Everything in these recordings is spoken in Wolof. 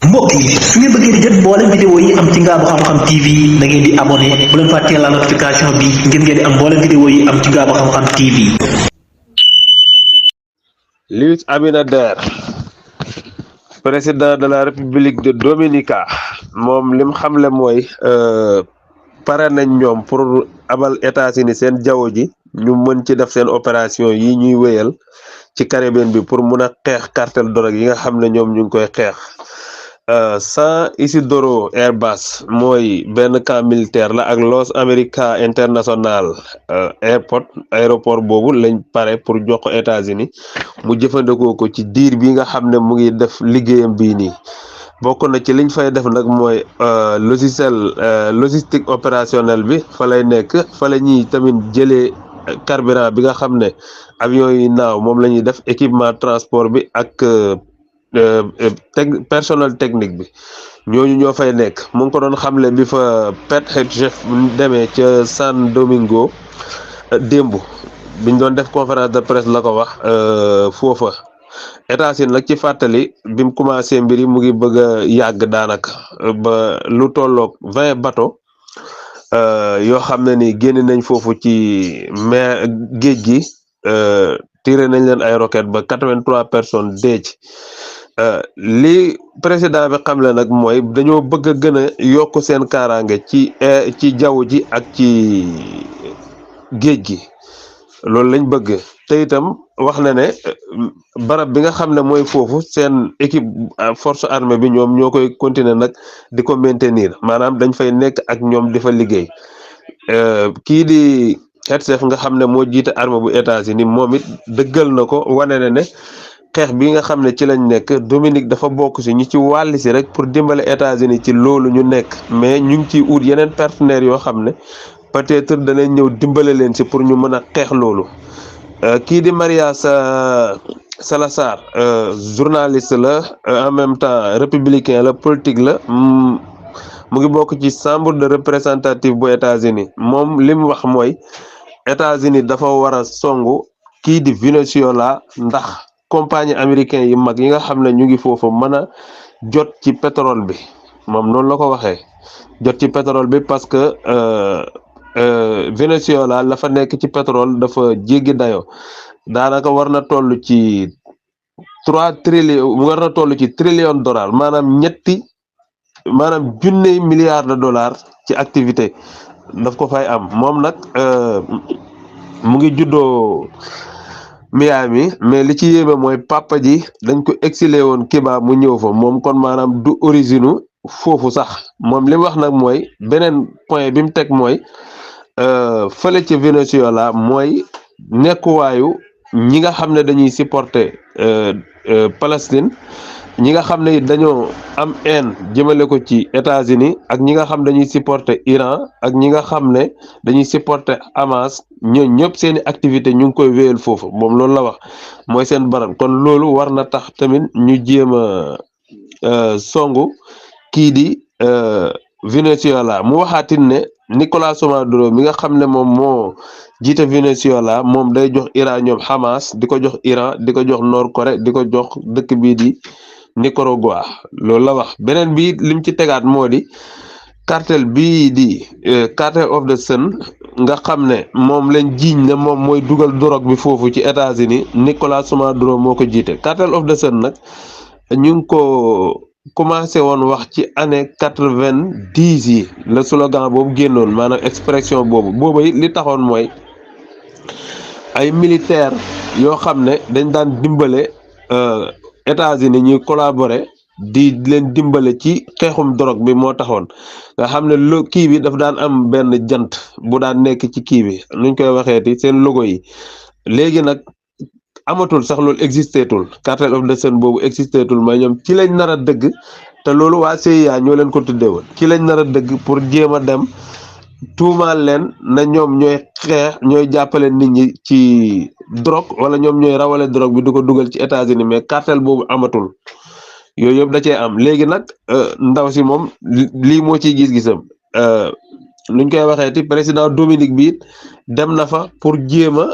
mbokk yi su ngeen bëggee di jot mboolem vidéo yi am ci Ngaabu Xam-Xam TV da ngeen di abonné bu leen fàttee la notification bi ngir ngeen di am mboolem vidéo yi am ci Ngaabu Xam-Xam TV. Luis Abinader président de la République de Dominica moom lim xamle mooy pare nañ ñoom pour abal États-Unis seen jaww ji ñu mën ci def seen opération yi ñuy wéyal ci Caribbean bi pour mun a xeex cartel drogue yi nga xam ne ñoom ñu ngi koy xeex. San Isidro Airbus mooy benn camp militaire la ak Los America International aéroport boobu lañ pare pour jox ko États-Unis mu jëfandikoo ko ci diir bi nga xam ne mu ngi def liggéeyam bii nii bokk na ci liñ fay def nag mooy logistique opérationnel bi fa lay nekk fa la ñuy tamit jëlee carburant bi nga xam ne avion yi naaw moom la ñuy def équipement transport bi ak personnel technique bi ñooñu ñoo fay nekk mu ngi ko doon xamle bi fa Pete Hegseth demee ca San Domingo démb biñ doon def conférence de presse la ko wax foofa États-Unis nag ci fàttali bi mu commencé mbir yi mu ngi bëgg a yàgg daanaka ba lu tolloog 20 bateau yoo xam ne ni génn nañ foofu ci mer géej gi tiré nañ leen ay roquettes ba 83 personnes dee ci li président bi xamle nag mooy dañoo bëgg a gën a yokk seen kaaraange ci jaww ji ak ci géej gi loolu lañ bëgg te itam wax na ne barab bi nga xam ne mooy foofu seen équipe force armée bi ñoom ñoo koy continuer nag di ko maintenir maanaam dañ fay nekk ak ñoom di fa liggéey kii di Hegseth nga xam ne moo jiite armée bu États-Unis moom it dëggal na ko wane na ne xeex bi nga xam ne ci lañ nekk Dominique dafa bokk si ñu ci wàll si rek pour dimbale États-Unis ci loolu ñu nekk mais ñu ngi ciy ut yeneen partenaires yoo xam ne peut-être danañ ñëw dimbale leen si pour ñu mën a xeex loolu kii di Maria Salazar journaliste la en même temps républicain la politique la mu ngi bokk ci chambre de représentative bu États-Unis moom li mu wax mooy États-Unis dafa war a songu kii di Venezuela ndax compagnie américain yi mag yi nga xam ne ñu ngi foofu mën a jot ci pétrole bi moom noonu la ko waxee jot ci pétrole bi parce que Venezuela la fa nekk ci pétrole dafa jéggi dayo daanaka war na toll ci 3 trillions war na toll ci trillion dollars maanaam junney milliards de dollars ci activité daf ko fay am moom nag mu ngi juddoo Miami mais li ci yéeme mooy papa ji dañ ko exilé woon Cuba mu ñëw fa moom kon maanaam du origine foofu sax moom li mu wax nag mooy beneen point bi mu teg mooy fële ci Venezuela mooy nekkuwaayu ñi nga xam ne dañuy supporter Palestine ñi nga xam ne dañoo am haine jëmale ko ci États-Unis ak ñi nga xam dañuy supporter Iran ak ñi nga xam ne dañuy supporter Hamas ñoo ñëpp seeni activité ñu ngi koy wéyal foofu moom loolu la wax mooy seen baram kon loolu war na tax tamit ñu jéem a songu kii di Venezuela mu waxaatin ne Nicolás Maduro mi nga xam ne moom moo jiite Venezuela moom day jox Iran ñoom Hamas di ko jox Iran di ko jox Nord Corée di ko jox dëkk bii di Nicaragua loolu la wax beneen bi lim ci tegaat moo di cartel bii di cartel of the sun nga xam ne moom lañ jiiñ ne moom mooy dugal drogue bi foofu ci États-Unis Nicolás Maduro moo ko jiite cartel of the sun nag ñu ngi ko commencé woon wax ci année 90 yi le slogan boobu génnoon maanaam expression boobu it li taxoon mooy ay militaire yoo xam ne dañ daan dimbale États-Unis ñuy collaborer di leen dimbale ci xeexum drogue bi moo taxoon nga xam ne kii bi daf daan am benn jant bu daan nekk ci kii bi nuñ koy waxeeti seen logo yi léegi nag amatul sax loolu existeetul cartel of the sun boobu existeetul mooy ñoom ci lañ nar a dëgg te loolu waa CIA ñoo leen ko tuddee woon ci lañ nar a dëgg pour jéem a dem tuumaal leen na ñoom ñooy xeex ñooy jàppale nit ñi ci drogue wala ñoom ñooy rawale drogue bi di ko dugal ci États-Unis mais cartel boobu amatul yooyu yëpp da cee am léegi nag ndaw si moom lii moo ciy gis-gisam nuñ koy waxeeti président Dominique bi dem na fa pour jéem a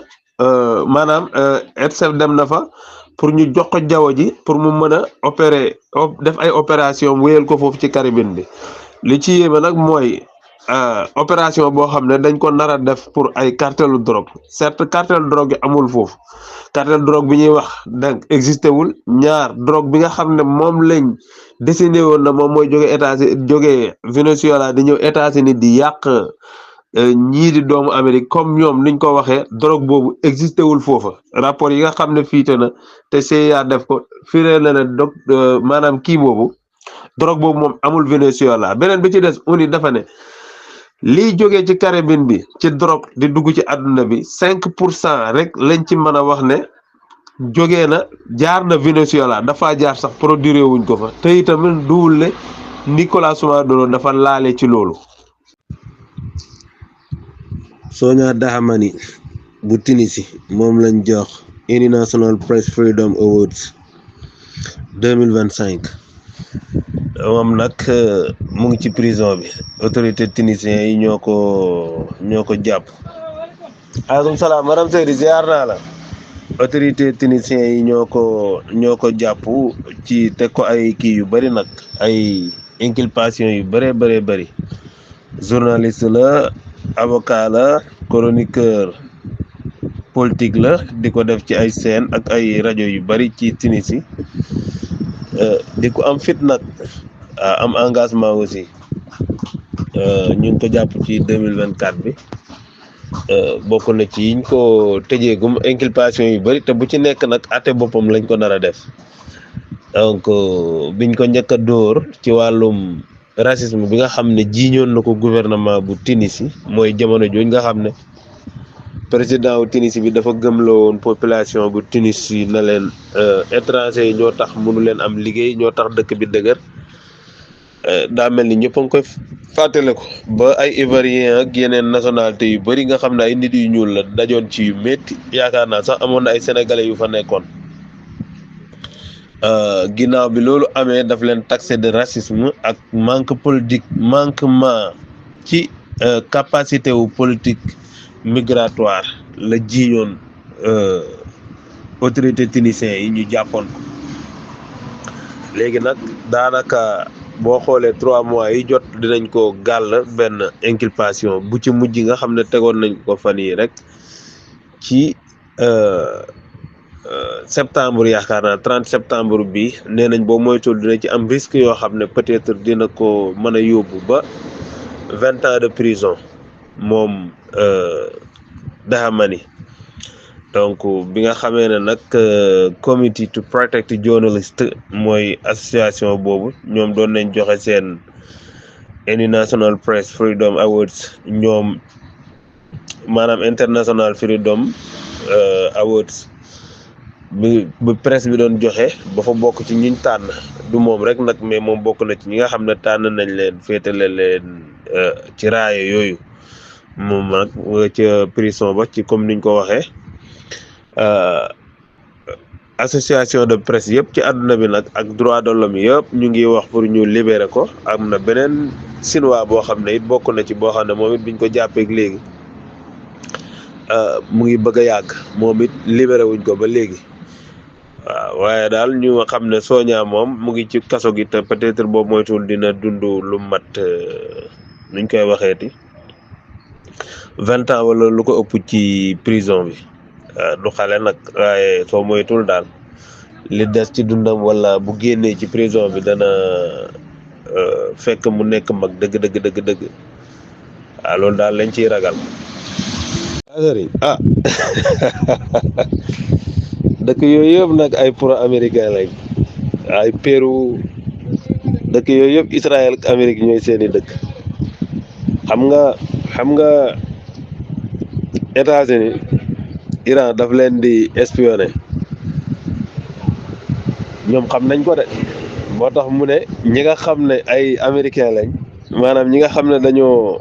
maanaam Hegseth dem na fa pour ñu jox ko jaww ji pour mu mën a def ay opération wéyal ko foofu ci Caribbean bi li ci yéeme nag mooy opération boo xam ne dañ ko nar a def pour ay cartelu drogue certes cartel drogue yi amul foofu cartel drogue bi ñuy wax donc existé wul ñaar drogue bi nga xam ne moom lañ dessiné woon na moom mooy jóge Venezuela di ñëw États-Unis di yàq ñii di doomu Amérique comme ñoom niñ ko waxee drogue boobu existé wul foofa rapport yi nga xam ne fiite na te CIA def ko firee na ne maanaam kii boobu drogue boobu moom amul Venezuela beneen bi ci des uni dafa ne liy jógee ci Caribbean bi ci drogue di dugg ci àdduna bi 5% rek lañ ci mën a wax ne jógee na jaar na Venezuela dafa jaar sax produire wuñ ko fa te itamit duwul ne Nicolas Maduro dafa laale ci loolu. Sonia Dahamani bu Tunisie moom lañ jox International Press Freedom Awards 2025 moom nag mu ngi ci prison bi autorité tunisien yi ñoo ko jàpp. aleykum salaam madame Seydi ziar naa la. autorité tunisien yi ñoo ko jàpp ci teg ko ay kii yu bëri nag ay inculpation yu bëri journaliste la avocat la chroniqueur politique la di ko def ci ay scène ak ay rajo yu bëri ci Tunisie di ko am fit nag am engagement aussi ñu ngi ko jàpp ci 2024 bi bokk na ci yiñ ko tëjee gum inculpation yu bëri te bu ci nekk nag àtte boppam lañ ko nar a def donc biñ ko njëkk a dóor ci wàllum racisme bi nga xam ne jiiñoon na ko gouvernement bu Tunisie mooy jamono jooju nga xam ne président wu Tunisie bi dafa gëmloo woon population bu Tunisie na leen étranger yi ñoo tax mënu leen am liggéey ñoo tax dëkk bi dëgër daa mel ni ñëpp a ngi koy fàttale ko ba ay ivoirien ak yeneen nationalité yu bëri nga xam ne ay nit yu ñuul la dajoon ci yu métti yaakaar naa sax amoon na ay sénégalais yu fa nekkoon ginnaaw bi loolu amee daf leen taxé de racisme ak manquement ci capacité wu politique migratoire la jiiñoon autorité tunisien yi ñu jàppoon ko léegi nag daanaka boo xoolee 3 mois yi jot dinañ ko gàll benn inculpation bu ci mujj nga xam ne tegoon nañ ko fan yi rek ci septembre yaakaar naa 30 septembre bi nee nañ boo moytul dina ci am risque yoo xam ne peut-être dina ko mën a yóbbu ba 20 ans de prison moom Dahamani donc bi nga xamee ne nag committee to protect journalist mooy association boobu ñoom doon nañ joxe seen International Press Freedom Awards ñoom maanaam International Freedom Awards bi presse bi doon joxe ba fa bokk ci ñiñ tànn du moom rek nag mais moom bokk na ci ñi nga xam ne tànn nañ leen féetale leen ci raaye yooyu moom nag ca prison ba ci comme niñ ko waxee association de presse yëpp ci àdduna bi nag ak droit de l'homme yëpp ñu ngi wax pour ñu libérer ko am na beneen Chinois boo xam ne it bokk na ci boo xam ne moom it biñ ko jàppeek léegi mu ngi bëgg a yàgg moom it libéré wuñ ko ba léegi waaw waaye daal ñu xam ne Sonia moom mu ngi ci kaso gi te peut-être boobu moytuwul dina dund lu mat nuñ koy waxeeti 20 ans wala lu ko ëpp ci prison bi du xale nag waaye soo moytul daal li des ci dundam wala bu génnee ci prison bi dana fekk mu nekk mag dëgg waaw loolu daal lañ ciy ragal. dëkk yooyu yëpp nag ay pro américain lañ ay Pérou dëkk yooyu yëpp Israël ak Amérique ñooy seeni dëkk xam nga États-Unis Iran daf leen di espionner ñoom xam nañ ko de moo tax mu ne ñi nga xam ne ay américain lañ maanaam ñi nga xam ne dañoo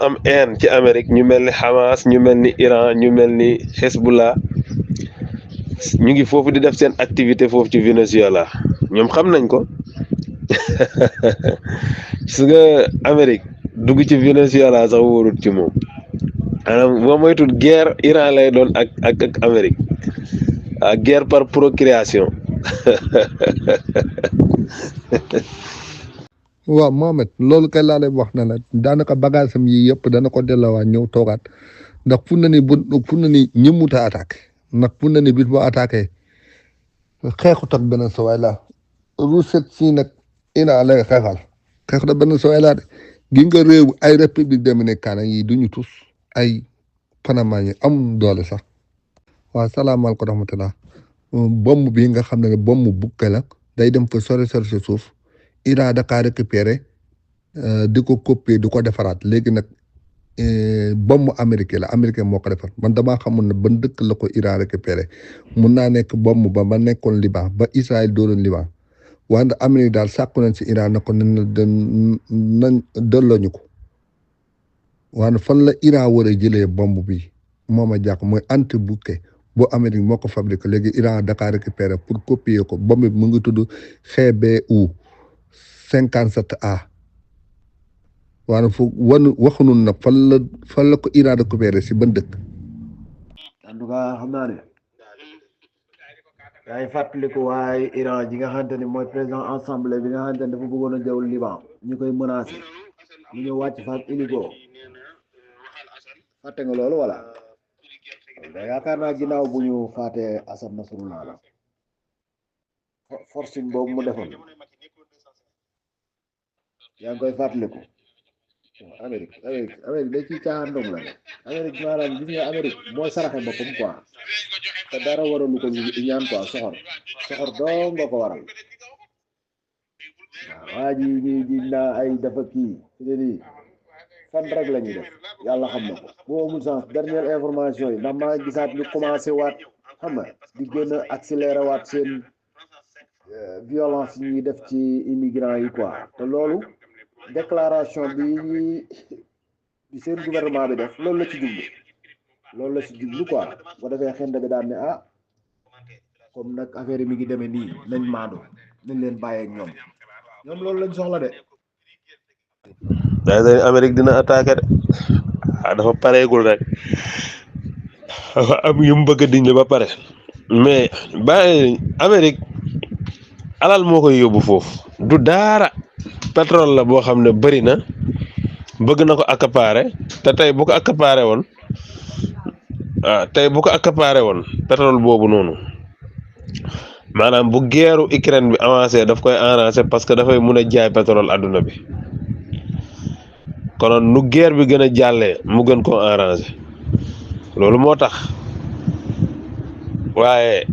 am haine ci Amérique ñu mel ni Hamas ñu mel ni Iran ñu mel ni Hezbollah ñu ngi foofu di def seen activité foofu ci Venezuela ñoom xam nañ ko su nga Amérique dugg ci Venezuela sax wóorut ci moom maanaam boo moytul guerre Iran lay doon ak Amérique guerre par procuration. waaw Mohamed loolu kay laa lay wax na la daanaka bagage am yi yëpp dana ko delloowaat ñëw toogaat ndax fu na ni ñëmut a attaqué ndax fu na ni bis boo attaqué xeexut ak beneen sa waay la Russie si nag Iran lay xeexal xeexut ak beneen sa waay laa de gi nga réew ay république dominicaine yi duñu tus ay Panama yi am doole sax waaw salaamaaleykum rahmatulah bomb bi nga xam ne bomb bukke la day dem fa sori si suuf Iran da kaa récupéré di ko copier di ko defaraat léegi nag bomb américain la américain moo ko defar man damaa xamul ne ban dëkk la ko Iran récupéré mun naa nekk bomb ba nekkoon Liban ba Israël dooloon Liban wante Amérique daal sàkku nañ si Iran na ko nañ delloo ñu ko wante fan la Iran war a jëlee bomb bi moom a jàpp mooy anti bouquet boo Amérique moo ko fabriqué léegi Iran da kaa récupéré pour copier ko bomb bi mu ngi tudd XBU 57A waaye fu waxuñu nag fan la ko Iran récupéré si ban dëkk. en tout cas xam naa ne yaa ngi fàttaliku waaye Iran ji nga xamante ni mooy président assemblée bi nga xamante ni dafa bëggoon a jëw Liban ñu koy menacé ñu ñëw wàcc fa ak hélico fàtte nga loolu wala yaakaar naa ginnaaw bu ñu faatee Assad Nasrullah la forcing boobu mu defoon yaa ngi koy fàttaliku Amérique day ci caaxaan dong la Amérique maanaam gis nga Amérique mooy saraxe boppam quoi te dara waralu ko ñaan quoi soxor dong nga ko waral waaw waa ji ñi naa ay dafa kii nii fan rek la ñuy def yàlla xam na ko boo amul sens dernière information yi ndax maa gisaat ñu commencé waat xam nga di gën a accéléré waat seen violence yi ñuy def ci immigrants yi quoi te loolu déclaration bi seen gouvernement bi def loolu la ci jublu quoi boo defee xend bi daan ne ah comme nag affaire yi mi ngi demee nii nañ maandu nañ leen bàyyeeg ñoom loolu lañ soxla de. daanaka Amérique dina attaqué de dafa pareegul rek dafa am yu mu bëgg a diñ ba pare mais bàyyi Amérique alal moo koy yóbbu foofu du daara pétrole la boo xam ne bëri na bëgg na ko accaparer te tey bu ko accaparer woon pétrole boobu noonu maanaam bu guerru Ukraine bi avancé daf koy arranger parce que dafay mun a jaay pétrole adduna bi. konoon nu guerre bi gën a jàllee mu gën koo arrangé loolu moo tax waaye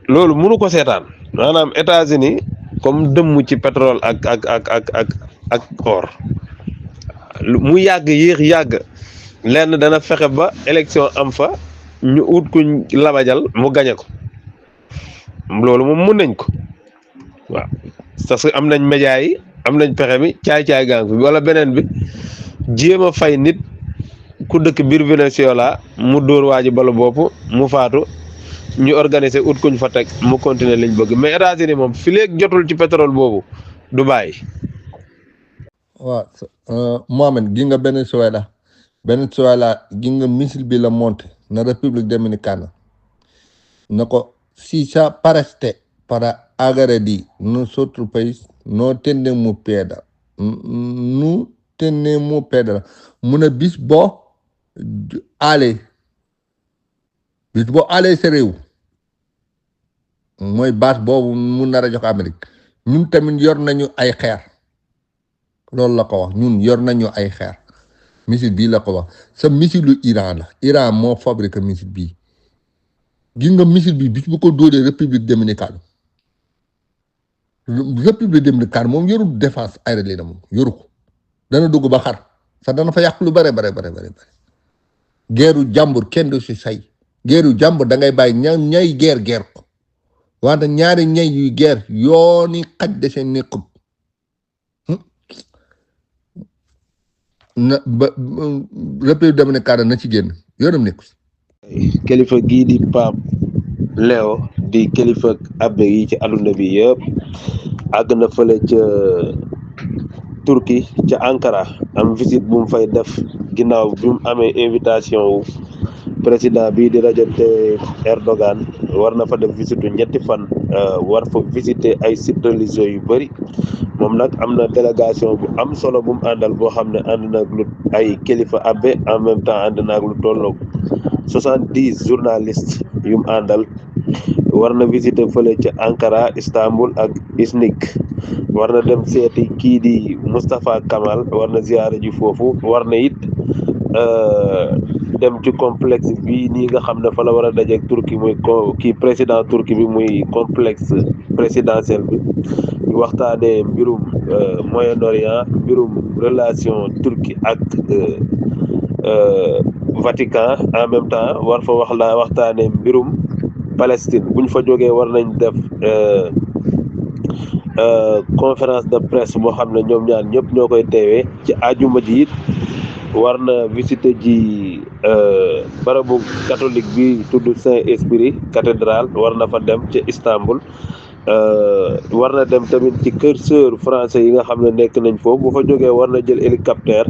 loolu mënu ko seetaan maanaam États-Unis comme dëmm ci pétrole ak or mu yàgg lenn dana fexe ba élection am fa ñu ut kuñ labajal mu gañe ko loolu moom mun nañ ko waaw parce que am nañ média yi am nañ pexe mi caay gang bi wala beneen bi jéem a fay nit ku dëkk biir Venezuela mu dóor waa ji balu bopp mu faatu ñu organiser ut kuñ fa teg mu continuer liñ bëgg mais États-Unis moom fi léegi jotul ci pétrole boobu du bàyyi. waaw Mohamed gi nga Venezuela gi nga missile bi la monté na République Dominicana na ko si ça pareste para agredir nosotros país no tenemos piedra mu ne bis boo alee sa réew mooy base boobu mu nar a jox Amérique ñun tamit yor nañu ay xeer loolu la ko wax ñun yor nañu ay xeer missile bii la ko wax sa missile Iran la Iran moo fabriqué missile bii gis nga missile bi bis bu ko dóoree République Dominicaine moom yorul défense aérienne moom yoru ko dana dugg ba xar sax dana fa yàq lu bare geeru jàmbur kenn du si say geeru jàmbur da ngay bàyyi ñay geer ko wante ñaari ñay yuy geer yooni xaj de seen nekkut na ba République Dominicaine na ci génn yoonam nekku kilifa gii di Pape Léo di kilifa abbe yi ci àdduna bi yëpp àgg na fële ca Turquie ca Ankara am visite bu mu fay def ginnaaw bi mu amee invitation wu président bii di Recep Tayyip Erdogan war na fa def visite ñetti fan war fa visiter ay sites religieux yu bëri moom nag am na délégation bu am solo bu mu àndal boo xam ne ànd na ak lu ay kilifa abbé en même temps ànd na ak lu tolloog 70 journalistes yu mu àndal war na visiter fële ca Ankara Istanbul ak Iznik war na dem seeti kii di Moustapha Kamal war na ziyaare ji foofu war na it dem ci complexe bi nii nga xam ne fa la war a dajeeg Turquie muy kii président Turquie bi muy complexe présidentiel bi ñu waxtaanee mbirum Moyen-Orient mbirum relation Turquie ak Vatican en même temps war fa waxtaanee mbirum Palestine bu ñu fa jógee war nañ def conférence de presse boo xam ne ñoom ñaar ñëpp ñoo koy teewee ci àjjuma ji it war na visiter ji barabu catholique bi tudd Saint-Esprit cathédrale war na fa dem ca Istanbul war na dem tamit ci kër sœur français yi nga xam ne nekk nañ foofu bu fa jógee war na jël hélicoptère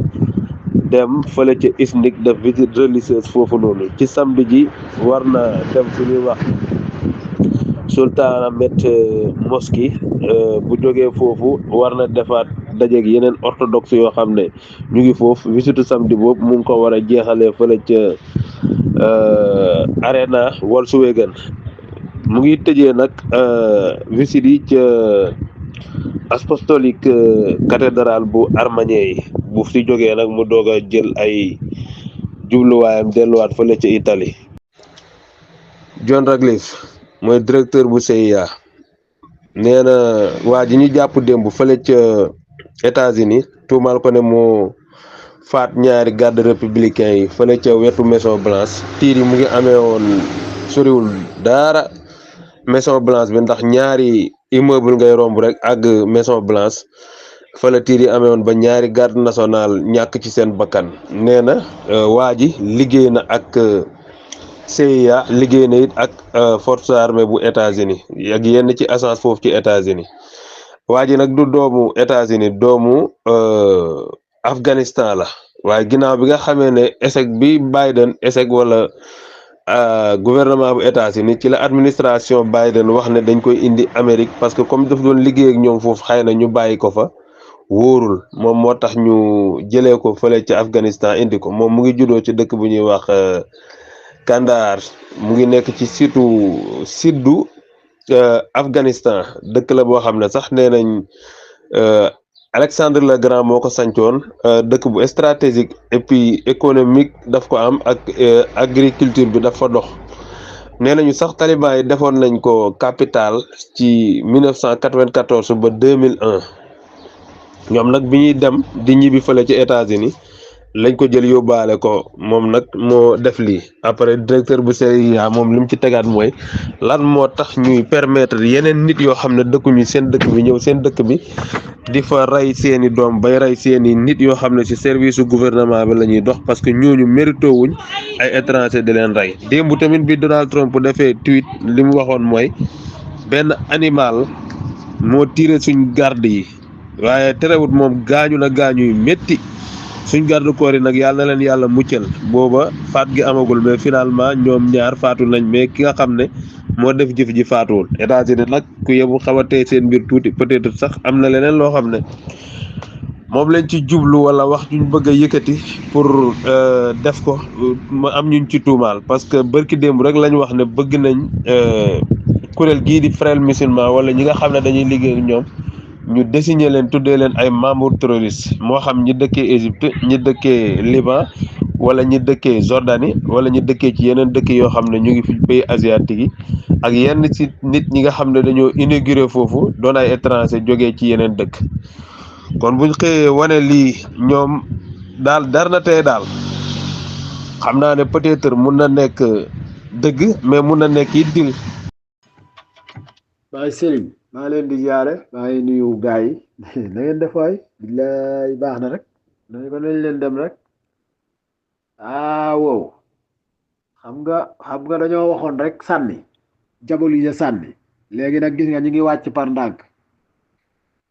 dem fële ca Iznik def visite religieuse foofu noonu ci samedi ji war na dem fu ñuy wax Sultanahmet mosquée bu jógee foofu war na defaat dajeeg yeneen orthodoxe yoo xam ne ñu ngi foofu visite samedi boobu mu ngi ko war a jeexalee fële ca Arena Volkswagen mu ngi tëjee nag visite yi ca apostolique cathédrale bu arménien yi bu fi jógee nag mu doog a jël ay jubluwaayam delluwaat fële ca Italie. John Ratcliffe mooy directeur bu CIA nee na waa ji ñu jàpp démb fële ca États-Unis tuumaal ko ne moo faat ñaari garde républicain yi fële ca wetu Maison Blanche tiir yi mu ngi amee woon soriwul dara Maison Blanche bi ndax ñaari immeuble ngay romb rek ak Maison Blanche fële tiir yi amee woon ba ñaari garde national ñàkk ci seen bakkan nee na waa ji liggéey na ak CIA liggéey na it ak force armée bu États-Unis ak yenn ci agence foofu ci États-Unis waa ji nag du doomu États-Unis doomu Afghanistan la waaye ginnaaw bi nga xamee ne échec bi Biden échec wala gouvernement bu États-Unis ci la administration Biden wax ne dañ koy indi Amérique parce que comme daf doon liggéey ak ñoom foofu xëy na ñu bàyyi ko fa wóorul moom moo tax ñu jëlee ko fële ci Afghanistan indi ko moom mu ngi juddoo ci dëkk bu ñuy wax Kandahar mu ngi nekk ci suddu Afghanistan dëkk la boo xam ne sax nee nañ Alexandre le Grand moo ko sancoon dëkk bu stratégique et puis économique daf ko am ak agriculture bi dafa dox nee nañu sax taliban yi defoon nañ ko capitale ci 1994 ba 2001 ñoom nag bi ñuy dem di ñibbi fële ci États-Unis lañ ko jël yóbbaale ko moom nag moo def lii après directeur bu CIA moom li mu ci tegaat mooy lan moo tax ñuy permettre yeneen nit yoo xam ne dëkkuñu seen dëkk bi ñëw seen dëkk bi di fa rey seeni doom bay rey seeni nit yoo xam ne ci service su gouvernement bi la ñuy dox parce que ñooñu mérito wuñ ay étranger di leen rey démb tamit bi Donald Trump defee tweet li mu waxoon mooy benn animal moo tiré suñ garde yi waaye terewut moom gaañu na gaañu yu métti. suñ garde corps yi nag yàlla na leen yàlla muccal booba faat gi amagul mais finalement ñoom ñaar faatu nañ mais ki nga xam ne moo def jëf ji faatuwul États-Unis nag ku yebu xaw a tey seen mbir tuuti peut-être sax am na leneen loo xam ne moom lañ ci jublu wala wax juñ bëgg a yëkkati pour def ko ma am ñuñ ci tuumaal parce que bërki démb rek lañ wax ne bëgg nañ kuréel gii di Frères musulmans wala ñi nga xam ne dañuy liggéey ak ñoom ñu désigner leen tuddee leen ay membres terroristes moo xam ñi dëkkee Égypte ñi dëkkee Liban wala ñi dëkkee Jordanie wala ñi dëkkee ci yeneen dëkk yoo xam ne ñu ngi fi pays asiatique yi ak yenn ci nit ñi nga xam ne dañoo inauguré foofu doon ay étranger jógee ci yeneen dëkk kon buñ xëyee wane lii ñoom daal dar na tey daal xam naa ne peut-être mun na nekk dëgg mais mun na nekk it dil. Baay Serigne maa leen di jaare maa ngi nuyu gaay yi na ngeen def waay billaay baax na rek nañ ko nañ leen dem rek wow xam nga dañoo waxoon rek sànni diaboliser sànni léegi nag gis nga ñu ngi wàcc par ndànk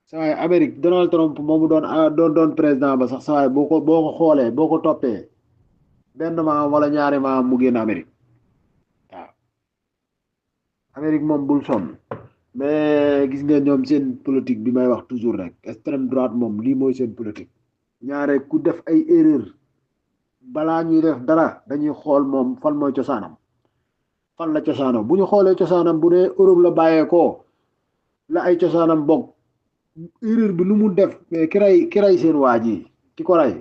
saa waay Amérique Donald Trump moomu doon président ba sax saa waay boo ko xoolee boo ko toppee benn maam wala ñaari maam mu génn Amérique waaw Amérique moom bul sonn mais gis ngeen ñoom seen politique bi may wax toujours rek extrême droite moom lii mooy seen politique ñaare ku def ay erreur balaa ñuy def dara dañuy xool moom fan mooy cosaanam fan la cosaanam bu ñu xoolee cosaanam bu dee Europe la bàyyeekoo la ay cosaanam bokk erreur bi lu mu def mais ki ray seen waa ji ki ko ray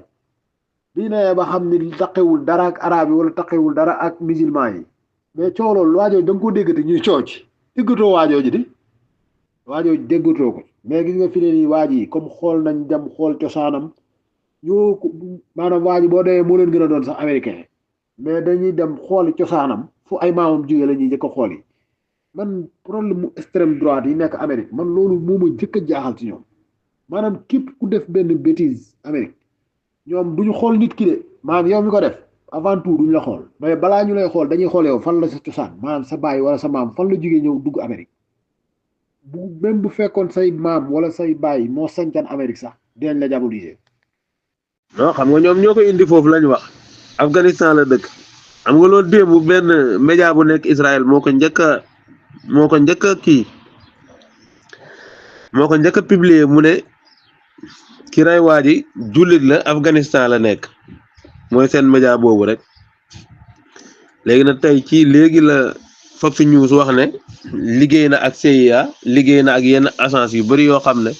bi ne ba xam ni taqewul dara ak arabe yi wala taqewul dara ak musulman yi mais coow loolu waajoo da nga ko déggati ñuy cooc déggatoo waajoo ji di waajoo déggatoo ko mais gis nga fi ne nii waaj yi comme xool nañ dem xool cosaanam ñoo ko maanaam waaj boo demee moo leen gën a doon sax américain mais dañuy dem xooli cosaanam fu ay maamam jógee la ñuy jëkk a xool yi man problème mu extrême droite yi nekk Amérique man loolu moo ma jëkk a jaaxal ci ñoom maanaam képp ku def benn bêtise Amérique ñoom duñu xool nit ki de maanaam yow mi ko def avant tout duñ la xool mais balaa ñu lay xool dañuy xool yow fan la sa cosaan maanaam sa baay wala sa maam fan la jógee ñëw dugg Amérique même bu fekkoon say maam wala say baay moo sañcan Amérique sax dinañ la diaboliser. non xam nga ñoom ñoo ko indi foofu lañ wax Afghanistan la dëkk xam nga loolu démb benn média bu nekk Israël moo ko njëkk a publier mu ne ki ray waa ji jullit la Afghanistan la nekk mooy seen média boobu rek léegi nag tey léegi la Fox News wax ne liggéey na ak CIA liggéey na ak yenn agence yu bari yoo xam ne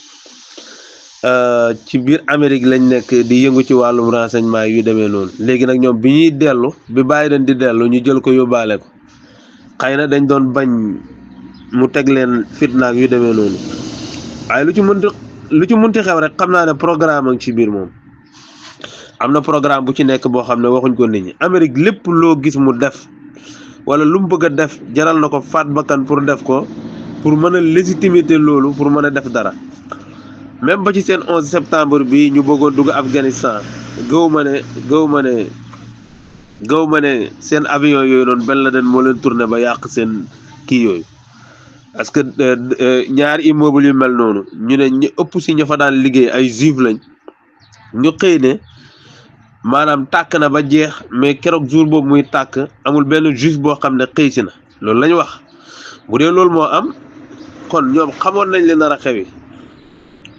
ci biir Amérique lañ nekk di yëngu ci wàllum renseignement yu demee noonu léegi nag ñoom bi ñuy dellu bi Biden di dellu ñu jël ko yóbbaale ko xëy na dañ doon bañ mu teg leen fitna ak yu demee noonu waaye lu ci munti xew rek xam naa ne programme ak ci biir moom am na programme bu ci nekk boo xam ne waxuñ ko nit ñi Amérique lépp loo gis mu def wala lu mu bëgg a def jaral na ko faat bakkan pour def ko pour mën a légitimité loolu pour mën a def dara même ba ci seen 11 septembre bi ñu bëggoon dugg Afghanistan gëw ma ne seen avion yooyu noonu Ben Laden moo leen tourné ba yàq seen kii yooyu parce que ñaari immeuble yu mel noonu ñu ne ñu ëpp si ña fa daan liggéey ay juif lañ ñu xëy ne maanaam tàkk na ba jeex mais keroog jour boobu muy tàkk amul benn juif boo xam ne xëy si na loolu lañ wax bu dee loolu moo am kon ñoom xamoon nañ leen nar a xewi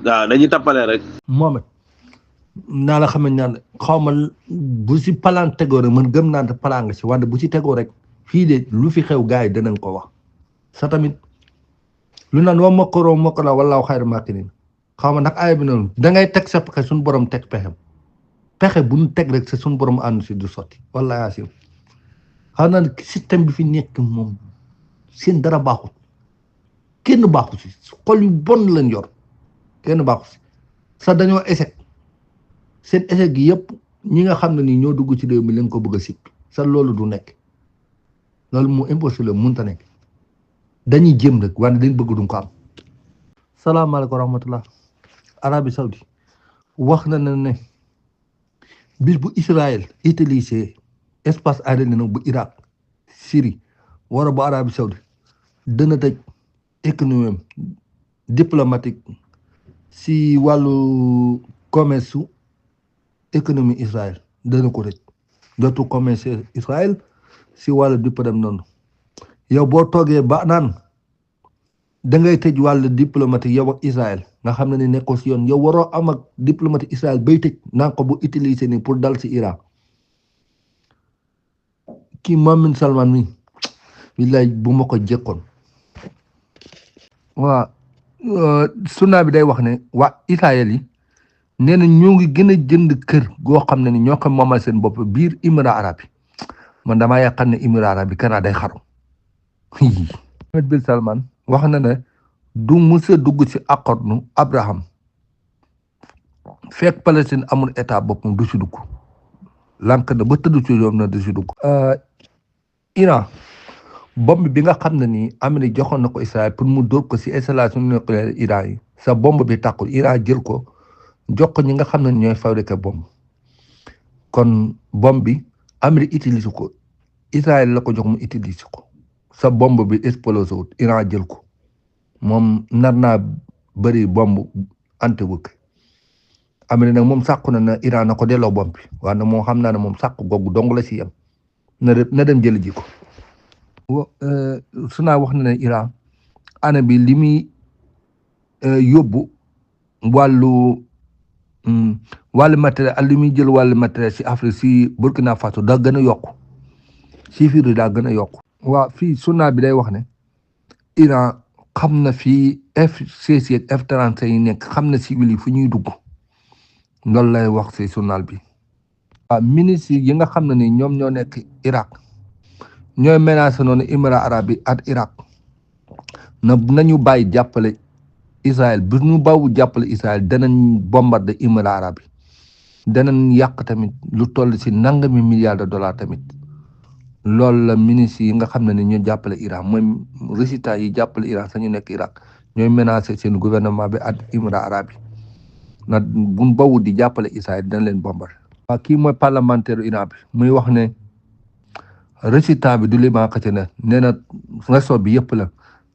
waaw dañuy tappale rek. Mohamed naa la xamee ñaan xaw ma bu si palaan tegoo rek man gëm naa ne palaan nga si wante bu si tegoo rek fii de lu fi xew gars yi danañ ko wax sa tamit lu naan wa makkaroo makkara wallaahu xayru maakiriin xaw ma nag aaya bi noonu da ngay teg sa pexe suñu borom teg pexe bu ñu teg rek sa suñu borom ànd si du sotti wallaahi asim xam naa ne système bi fi nekk moom seen dara baaxul kenn baaxu si xol yu bon lañ yor kenn baaxu si sax dañoo échec seen échec gi yëpp ñi nga xam ne nii ñoo dugg ci réew mi leen ko bëgg a sippi sax loolu du nekk loolu mu impossible mënta nekk dañuy jéem rek wante dañ bëgg duñ ko am. salaamaaleykum wa rahmatullah. Arabie Saoudi wax na ne bis bu Israël utilisé espace aérien bu Irak Syrie wara bu Arabie Saoudi dana tëj économie diplomatique si wàllu commerce su économie Israël dana ko tëj dootu commerce Israël si wàllu diplôme noonu yow boo toogee ba naan da ngay tëj wàllu diplomatique yow ak Israël nga xam ne ni nekkoo si yoon yow waroo am ak diplomatique Israël bay tëj naan ko bu utiliser ni pour dal si Iran kii Mohamed Salman mi billaay bu ma ko jekkoon waa sunna bi day wax ne waa Israël yi nee na ñoo ngi gën a jënd kër goo xam ne ni ñoo ko moomal seen bopp biir Émirats arabes yi man damaa yaakaar ne Émirats arabes yi Canada day xaru Mohamed bin Salman wax na ne du mës a dugg ci accord nu Abraham fekk Palestine amul état boppam du ci dugg lànk na ba tëdd ci yoon na du ci dugg. Iran bombe bi nga xam ne nii Amérique joxoon na ko Israël pour mu dóor ko ci installation nucléaire Iran yi sa bombe bi tàkkul Iran jël ko jox ko ñi nga xam ne ñooy fabriqué bombe kon bombe bi Amérique utilise ko Israël la ko jox mu utilise ko sa bombe bi explosé wut Iran jël ko moom nar naa bëri bombe antiwuk Amérique nag moom sàkku na Iran na ko delloo bom bi waaye nag moom xam naa ne moom sàkku googu dong la ci yem na dem jëli ji ko su naa wax na ne Iran année bi li muy yóbbu wàllu matériel ak li muy jël wàllu matériel si Afrique si Burkina Faso daa gën a yokku chiffre yi daa gën a yokku waaw fii sunna bi day wax ne Iran xam na fii F-16 ak F-35 yi nekk xam na civil yi fu ñuy dugg loolu lay wax si journal bi waaw ministre yi nga xam ne ni ñoom ñoo nekk Irak ñooy menacé noonu Émirats arabes yi ak Irak nañu bàyyi jàppale Israël bu ñu bàyyi jàppale Israël danañ bombarder Émirats arabes yi danañ yàq tamit lu toll si nangami milliards de dollars tamit loolu la ministre yi nga xam ne ni ñoo jàppale Iran mooy résultat yi jàppale Iran sañu nekk Irak ñooy menacé seen gouvernement bi ak Émirats arabes yi na buñ bawut di jàppale Israël dina leen bombar waaw kii mooy parlementaire Iran bi muy wax ne résultat bi du li maa xëcc ne nee na réseau bi yëpp la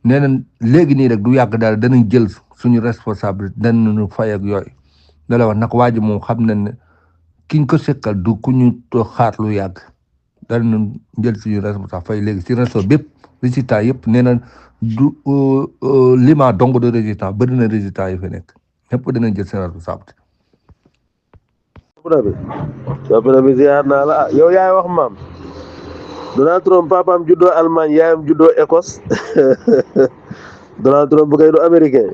nee na léegi nii rek du yàgg daal danañ jël suñu responsabilité danañu fay ak yooyu da la wax nag waa ji moom xam nañ ne kiñ ko sekkal du ku ñu xaar lu yàgg danañ jël suñu responsabilité fay léegi si réseau bépp résultat yëpp nee na du lima dong de résultat bëri na résultat yi fi nekk ñëpp danañ jël seen responsabilité. soppina bi ziar naa la yow yaay wax maam Donald Trump papaam juddoo Allemagne yaayam juddoo Écosse Donald Trump bu kay du américain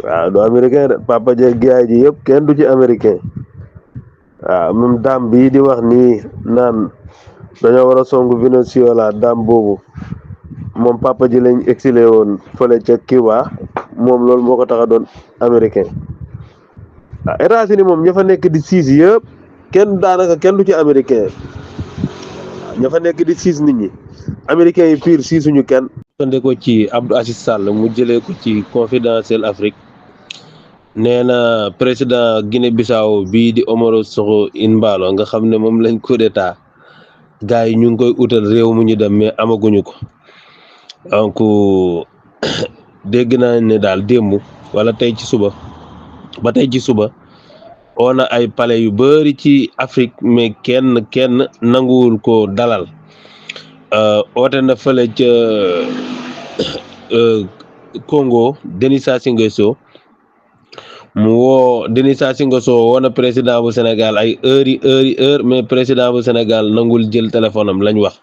waaw du américain de papa jeeg yaay ji yëpp kenn du ci américain waaw même daam bii di wax nii naan dañoo war a songu Venezuela daam boobu moom papa ji lañ exilé woon fële ca Cuba moom loolu moo ko tax a doon américain waaw États-Unis moom ña fa nekk di siis yëpp kenn daanaka kenn du ci américain waaw ña fa nekk di siis nit ñi américains yi pire siisuñu kenn. sande ko ci Abdou Aziz Sall mu jëlee ko ci Confidentiel Afrique nee na président Guinée Bissau bii di Umaro Sissoco Embalo nga xam ne moom lañ coup d'état gars yi ñu ngi koy utal réew mu ñu dem mais amaguñu ko donc dégg naa ne daal démb wala tey ci suba ba tey ci suba oo na ay palais yu bari ci Afrique mais kenn nanguwul ko dalal oote na fële ca Congo Denis Sassou Nguesso mu woo Denis Sassou Nguesso woo na président bu Sénégal ay heure mais président bu Sénégal nangul jël téléphone am lañ wax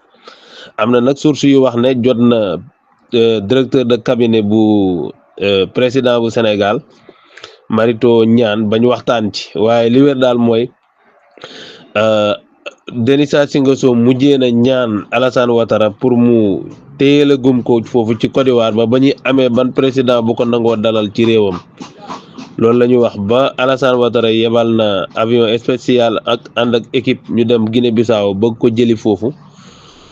am na nag source yu wax ne jot na directeur de cabinet bu président bu Sénégal Marito Niane bañ waxtaan ci waaye li wér daal mooy Denis Sassou Nguesso mujjee na ñaan Alassane Ouattara pour mu téyel a gum ko foofu ci Côte d'Ivoire ba ñuy amee ban président bu ko nangoo dalal ci réewam loolu la ñu wax ba Alassane Ouattara yebal na avion spécial ak ànd ak équipe ñu dem Guinée Bissau bëgg ko jëli foofu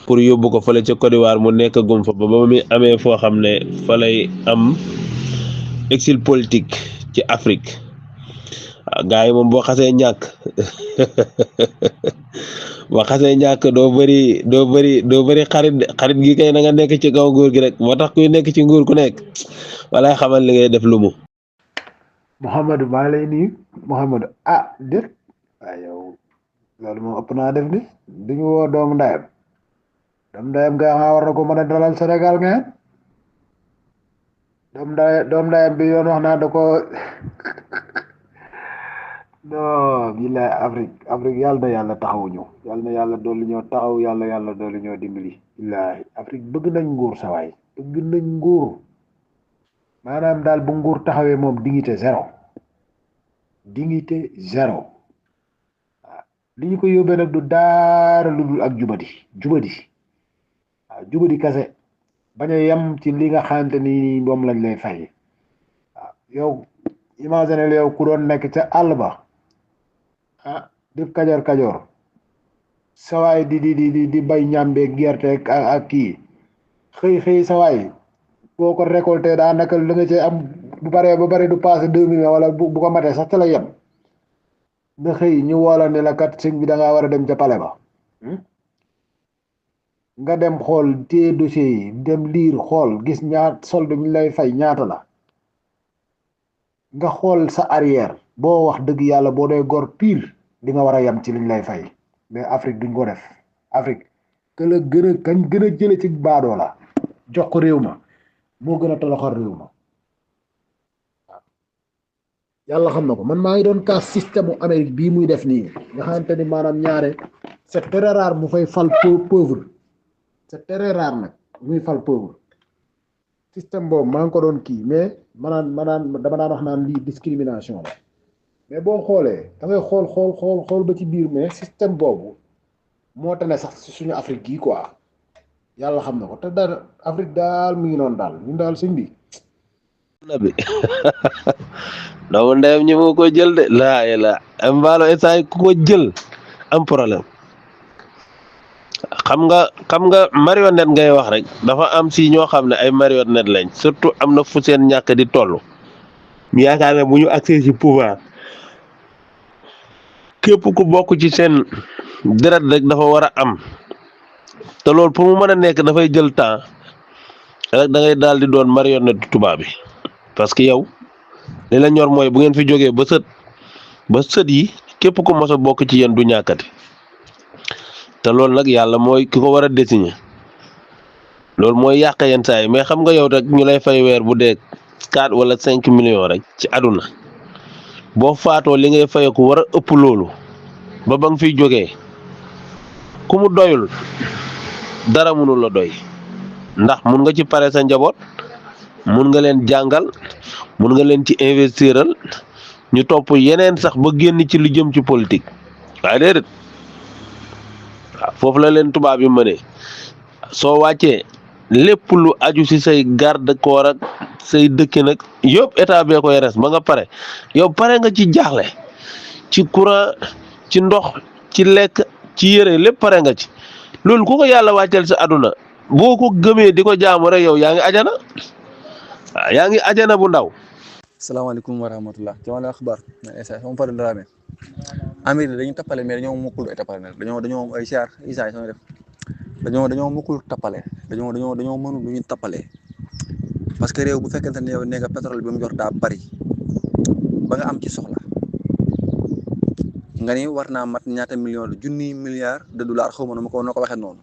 pour yóbbu ko fële ca Côte d'Ivoire mu nekk gum fa ba muy amee foo xam ne fa lay am exil politique ci Afrique waaw gars yi moom boo xasee ñàkk doo bëri xarit gi kay na nga nekk ci kaw nguur gi rek moo tax kuy nekk ci nguur ku nekk walaay xamal li ngay def lu mu. Mouhamadou maa ngi lay nuyu Mouhamadou déet waaye yow loolu moom ëpp naa def ni duñu woo doomu ndayam nga xam war na ko mën a dalal Sénégal nga doomu ndayam bi yoon wax naa da ko non billahi Afrique yàlla na yàlla taxawuñu yàlla na yàlla dolli ñoo taxaw yàlla dolli ñoo dimbali billahi Afrique bëgg nañ nguur sawaay bëgg nañ nguur maanaam daal bu nguur taxawee moom dignité zéro waaw li ñu ko yóbbee nag du daara lu dul ak jubadi waaw jubadi kase bañ a yem ci li nga xamante ni moom lañ lay fay waaw yow imagine yow ku doon nekk ca àll ba di kajoor sawaay di bay ñàmbe gerte ak kii xëy sawaay boo ko récolté daanaka li nga ci am bu baree ba bari du passé 2 millions wala bu ko matee sax ca la yem nga xëy ñu woola ne la kat sëñ bi da ngaa war a dem ca pale ba nga dem xool téye dossier yi dem liir xool gis solde mi lay fay ñaata la nga xool sa arrière boo wax dëgg yàlla boo dee gor pire di nga war a yem ci liñ lay fay mais Afrique duñ ko def Afrique que la kañ gën a jële ci baadoo la jox ko réew ma moo gën a toloxal réew ma yàlla xam na ko man maa ngi doon kaas système u Amérique bii muy def nii nga xamante ni maanaam ñaare c'est très rare mu fay fal pauvre c'est très rare nag muy fal pauvre système boobu maa ngi ko doon kii mais dama daan wax naan lii discrimination la mais boo xoolee da ngay xool ba ci biir mais système boobu moo tane sax si suñu Afrique gii quoi yàlla xam na ko te daal Afrique daal mi ngi noonu daal ñun daal sëñ bi nabi doomu ndeyam ñi moo ko jël de laa la mbaalo essay ku ko jël am problème xam nga marionnette ngay wax rek dafa am si ñoo xam ne ay marionnette lañ surtout am na fu seen ñàkk di toll ñu yaakaar ne bu ñu accès ci pouvoir képp ku bokk ci seen deret rek dafa war a am te loolu pour mu mën a nekk dafay jël temps rek da ngay daal di doon marionnette tubaab bi parce que yow li la ñor mooy bu ngeen fi jógee ba sët yi képp ku mos a bokk ci yéen du ñàkkati te loolu nag yàlla mooy ki ko war a désigner loolu mooy yàq yenn saa yi mais xam nga yow rek ñu lay fay weer bu dee 4 wala 5 millions rek ci àdduna boo faatoo li ngay fayeku war a ëpp loolu ba nga fiy jógee ku mu doyul dara mënul la doy ndax mun nga ci pare sa njaboot mun nga leen jàngal mun nga leen ci investiral ñu topp yeneen sax ba génn ci lu jëm ci politique waaye déedéet waaw foofu la leen tubaab yi mënee soo wàccee lépp lu aju si say garde corps ak say dëkki nag yëpp état bee koy res ba nga pare yow pare nga ci jaaxle ci courant ci ndox ci lekk ci yére lépp pare nga ci loolu ku ko yàlla wàcceel sa àdduna boo ko gëmee di ko jaamu rek yow yaa ngi ajana waaw yaa ngi ajana bu ndaw. salaamaaleykum wa rahmatulah jamono axbar na esa sama fadal Dramé Amérique dañu tappale mais dañoo mukkul ay tappale nag dañoo ay siyaar isa sama def dañoo mukkul tappale dañoo mënul lu ñu tappale parce que réew bu fekkente ne yow nekk pétrole bi mu jox daa bari ba nga am ci soxla nga ni war naa mat ñaata million la junni milliards de dollars xaw ma nu ma ko waxee noonu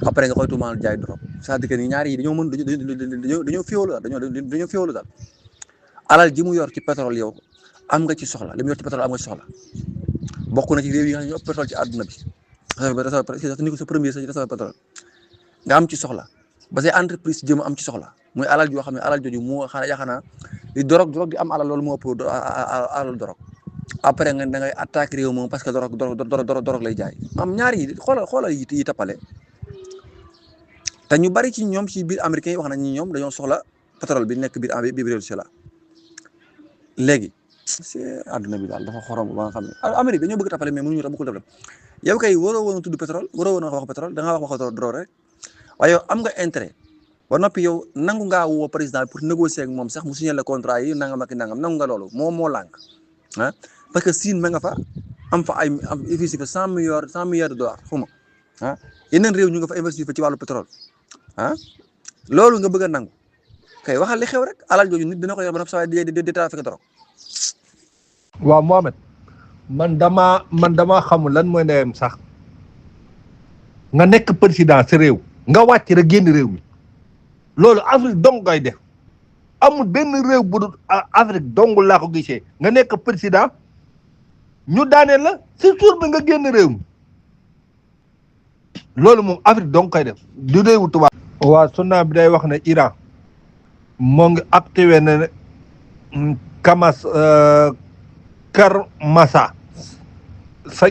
après nga koy tuumaal jaay drogue c'est-à-dire que ni ñaar yi dañoo féewlu daal alal ji mu yor ci pétrole yow am nga ci soxla li mu yor ci pétrole am nga ci soxla bokk na ci réew yi nga xam ne ñoo ëpp pétrole ci àdduna bi ni ko sa premier sa pétrole nga am ci soxla ba say entreprise jëm am ci soxla muy alal joo xam ne alal jooju moo yaakaar di drogue di am alal loolu moo ëpp alal drogue après nga da ngay attaquer réew moom parce que drogue lay jaay am ñaar yi xoolal yi tappale te ñu bari ci ñoom ci biir américains yi wax nañ ni ñoom dañoo soxla pétrole bi nekk biir réew si la léegi c'est àdduna bi daal dafa xorom ba nga xam ne Amérique dañoo bëgg tappale mais mënuñu tax bëggul tappale yow kay waroo woon a tudd pétrole waroo woon a wax pétrole da ngaa wax drogue rek waaye yow am nga intérêt ba noppi yow nangu ngaa woo président pour négocier ak moom sax mu signé le contrat yi nangam ak nangam nangu nga loolu moo lànk ah parce que Chine ma nga fa am fa am investi fa 100 milliards de dollars xuma ah yeneen réew ñu nga fa investir fa ci wàllu pétrole ah loolu nga bëgg a nangu kay waxal li xew rek alal jooju nit dina ko yor ba noppi saa di trafic drogue. waaw Mohamed man damaa xamul lan mooy ndeyam sax nga nekk président sa réew nga wàcc rek génn réew mi loolu Afrique dong ngay def amul benn réew bu dul Afrique dong laa ko gisee nga nekk président ñu daaneel la si suur bi nga génn réew mi loolu moom Afrique dong koy def du réewu tubaab. waa sunna bi day wax ne Iran moo ngi activé ne Kar Massa sa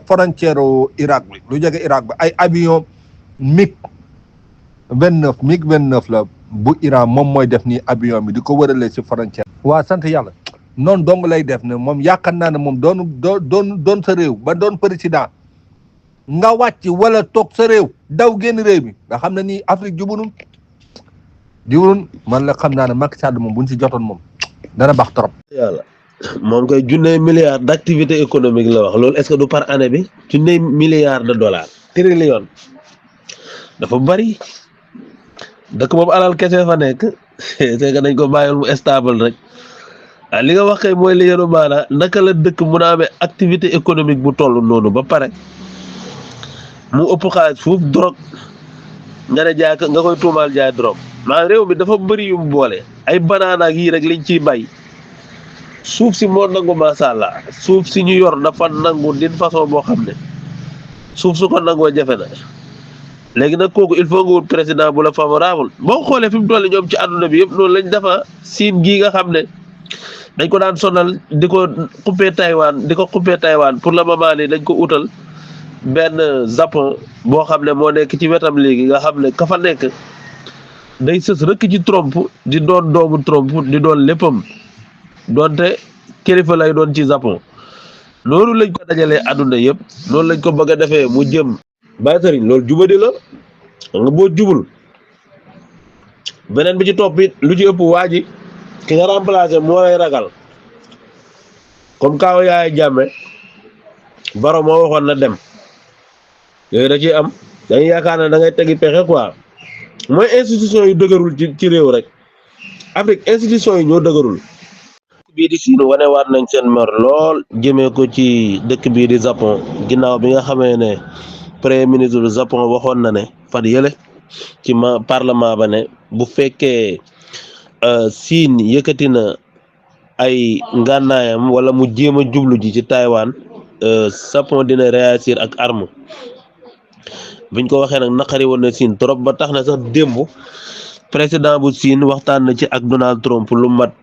frontière Irak bi lu jege Irak bi ay avion MiG-29 la bu Iran moom mooy def nii avion bi di ko wëralee si frontière. waa sant yàlla noonu dong lay def ne moom yaakaar naa ne moom doon sa réew ba doon président nga wàcc wala toog sa réew daw génn réew mi nga xam ne nii Afrique jubunun man la xam naa ne Macky Sall moom buñ si jotoon moom dana baax trop. yàlla moom koy junne milliards d' activité économique la wax loolu est ce que du par année bi junne milliards de dollars trillion dafa bari dëkk boobu alal kese fa nekk c'est que nañ ko bàyyil mu stable rek li nga wax kay mooy li yenu maana naka la dëkk mun a amee activité économique bu toll noonu ba pare mu ëpp xaalis foofu drogue nga ne jaay nga koy tuumaal jaay drogue maa réew mi dafa bëri yu mu boole ay banaana ak yii rek liñ ciy bay suuf si moo nangu macha allah suuf si ñu yor dafa nangu d'une façon boo xam ne suuf su ko nangoo jafe na léegi nag kooku il faut nga wut président bu la favorable boo xoolee fi mu toll ñoom ci àdduna bi yëpp noonu lañ defa siin gii nga xam ne dañ ko daan sonal di ko xuppee Taïwan pour le moment nii dañ ko utal benn Japon boo xam ne moo nekk ci wetam léegi nga xam ne ka fa nekk day sës rëkk ci Trump di doon doomu Trump di doon léppam doonte kilifa lay doon ci Japon noonu lañ ko dajalee àdduna yëpp noonu lañ ko bëgg a defee mu jëm bàyyi sëriñ loolu jubadi la nga boo jubul beneen bi ci topp it lu ci ëpp waa ji ki nga remplacé moo lay ragal comme kaaw yaay jàmme baro moo waxoon na dem yooyu da ciy am dañuy yaakaar ne da ngay tegi pexe quoi mooy institution yu dëgërul ci réew rek Afrique institution yi ñoo dëgërul bii di Chine wane waat nañ seen mer lool jëmee ko ci dëkk bii di Japon ginnaaw bi nga xamee ne premier ministre du Japon waxoon na ne fan yële ci parlement ba ne bu fekkee Chine yëkkati na ay ngànnaayam wala mu jéem a jublu ji ci Taïwan Japon dina réagir ak arme biñ ko waxee nag naqari woon na Chine trop ba tax na sax démb président bu Chine waxtaan na ci ak Donald Trump lu mat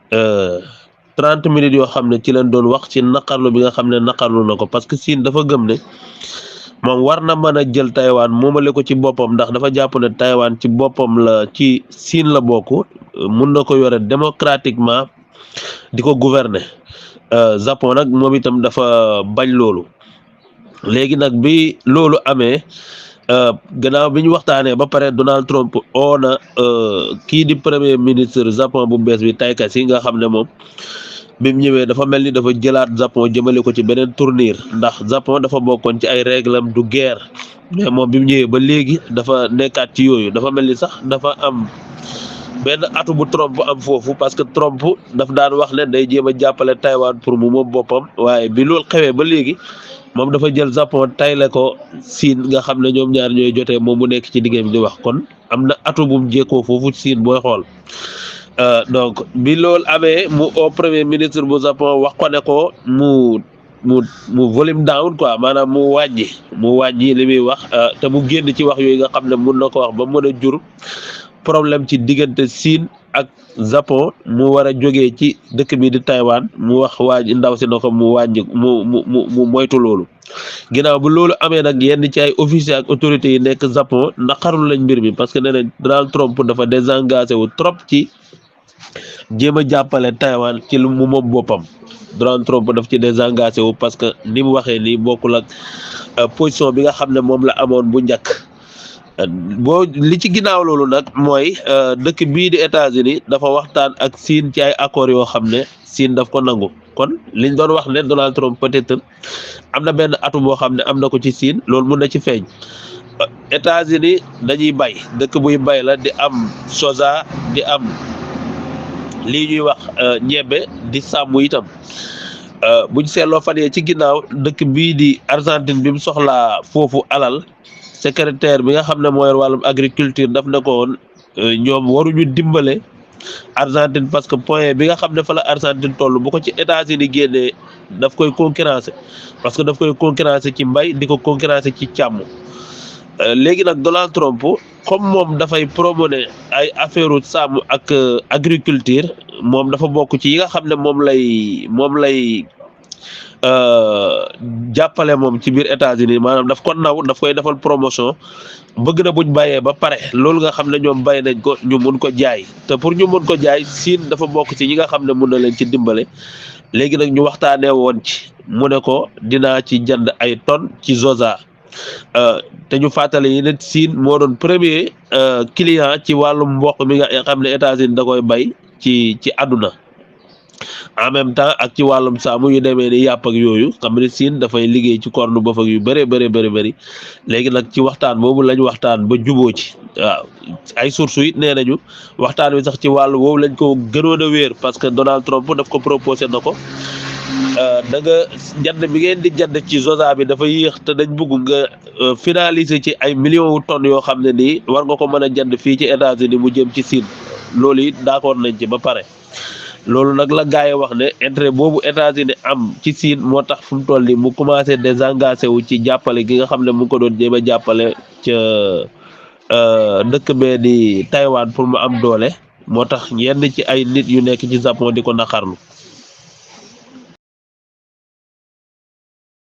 30 minutes yoo xam ne ci leen doon wax ci naqarlu bi nga xam ne naqarlu na ko parce que Chine dafa gëm ne moom war na mën a jël Taïwan moomale ko ci boppam ndax dafa jàpp ne Taïwan ci boppam la ci Chine la bokk mun na ko yore démocratiquement di ko gouverner Japon nag moom itam dafa bañ loolu léegi nag bi loolu amee gannaaw bi ñu waxtaanee ba pare Donald Trump oo na kii di premier ministre Japon bu bees bi Takeshi nga xam ne moom bi mu ñëwee dafa mel ni dafa jëlaat Japon jëmale ko ci beneen tournure ndax Japon dafa bokkoon ci ay réglam du guerre mais moom bi mu ñëwee ba léegi dafa nekkaat ci yooyu dafa mel ni sax dafa am benn atu bu Trump am foofu parce que Trump daf daan wax ne day jéem a jàppale Taïwan pour mu moom boppam waaye bi loolu xewee ba léegi moom dafa jël Japon tayle ko Chine nga xam ne ñoom ñaar ñooy jotee moom mu nekk ci diggante bi di wax kon am na atu bu mu jékkoo foofu Chine booy xool donc bi loolu amee mu au premier ministre bu Japon wax ko ne ko mu volume down quoi maanaam mu wàññi li muy wax te mu génn ci wax yooyu nga xam ne mun na ko wax ba mën a jur problème ci diggante Chine ak Japon mu war a jógee ci dëkk bi di Taïwan mu wax ndaw si na ko mu wàññi mu moytu loolu ginnaaw bu loolu amee nag yenn ci ay officiers ak autorités yi nekk Japon naqarul lañ mbir mi parce que nee nañ Donald Trump dafa désengagé wu trop ci jéem a jàppale Taïwan ci lu mu moom boppam Donald Trump daf ci désengagé wu parce que ni mu waxee nii bokkul ak position bi nga xam ne moom la amoon bu njëkk boo li ci ginnaaw loolu nag mooy dëkk bii di États-Unis dafa waxtaan ak Chine ci ay accords yoo xam ne Chine daf ko nangu kon liñ doon wax ne Donald Trump peut-être am na benn atu boo xam ne am na ko ci Chine loolu mun na ci feeñ États-Unis dañuy bay dëkk buy bay la di am soja di am lii ñuy wax ñebbe di sàmm itam buñ seetloo fan yee ci ginnaaw dëkk bii di Argentine bi mu soxlaa foofu alal secrétaire bi nga xam ne mooy wàllum agriculture daf na ko woon ñoom waruñu dimbale Argentine parce que point bi nga xam ne fa la Argentine toll bu ko ci États-Unis génnee daf koy concurrencer parce que daf koy concurrencer ci mbay di ko concurrencer ci càmm léegi nag Donald Trump comme moom dafay prôner ay affaire sàmm ak agriculture moom dafa bokk ci yi nga xam ne moom lay jàppale moom ci biir États-Unis maanaam daf ko naw daf koy defal promotion bëgg na buñ bàyyee ba pare loolu nga xam ne ñoom bàyyi nañ ko ñu mun ko jaay te pour ñu mun ko jaay Chine dafa bokk ci ñi nga xam ne mun na leen ci dimbale léegi nag ñu waxtaanee woon ci mu ne ko dinaa ci jënd ay tonnes ci soja te ñu fàttali yi ne Chine moo doon premier client ci wàllum mboq mi nga xam ne États-Unis da koy bay ci àdduna en même temps ak ci wàllum saamu yu demee ni yàpp ak yooyu xam ne Siin dafay liggéey ci corne bopp ak yu bëri léegi nag ci waxtaan boobu lañ waxtaan ba juboo ci waaw ay sources it nee nañu waxtaan wi sax ci wàllu woowu lañ ko gënoon a wéer parce que Donald Trump daf ko proposé na ko da nga jand bi ngeen di jand ci Zosa bi dafa yéex te dañ bëgg nga finaliser ci ay millions wu tonnes yoo xam ne nii war nga ko mën a jand fii ci États-Unis mu jëm ci Siin loolu it d'accord nañ ci ba pare loolu nag la gars yi wax ne intérêt boobu États-Unis am ci Siin moo tax fu mu toll nii mu commencé désengagé wu ci jàppale gi nga xam ne mu ngi ko doon jéem a jàppale ca dëkk bee di Taïwan pour mu am doole moo tax yenn ci ay nit yu nekk ci Japon di ko naqarlu